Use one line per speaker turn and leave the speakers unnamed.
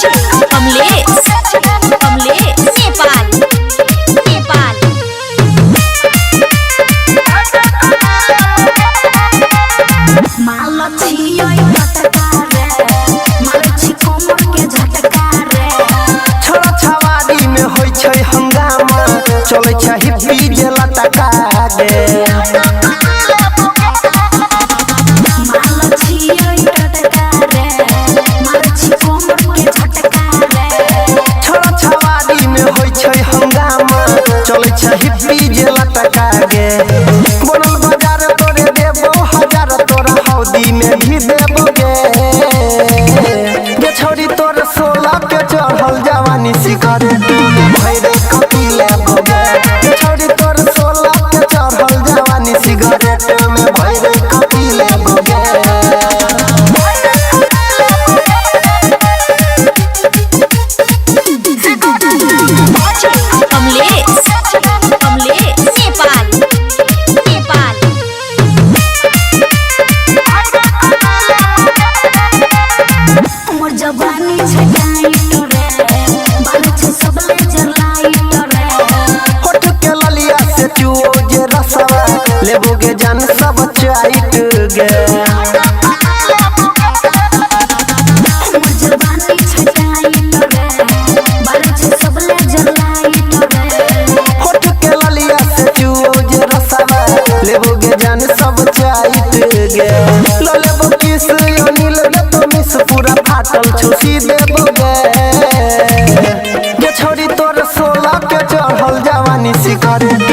कमलेश कमलेश नेपाल नेपाल।
छोरा छवारी में होई छै हंगामा, चलै छै हिप्पी जे लटका गे। छोरा छवारी में होई छै हंगामा, चलै छै हिप्पी जे लटका गे। बनल बाजार तोरे देबो हजार, तोरा हौदी में भी देबो गे। गे छोरी तोर 16 के चढ़ल जवानी सिगरेट में भइरे कपी लेबो गे। गे छोरी तोर 16 के चढ़ल जवानी सिगरेट में भइरे कपी लेबो गे।
कमलेश कमलेश नेपाल नेपाल।
जवानी छै टाइट रे, बाल छै सब लेजर लाइट रे।
होठ के ललिया से चुओ जे रसवा, लेबो गे जान सब चाइट गे।
जवानी छै टाइट रे, बाल छै सब लेजर लाइट रे।
होठ के ललिया से चुओ जे रसवा, लेबो गे जान सब चाइट गे। ल लेबो किस अनिल गे तो मिस, पूरा फाटल छुसी देबो गे। गे छोरी तोर 16 के चढ़ल जवानी सिगरेट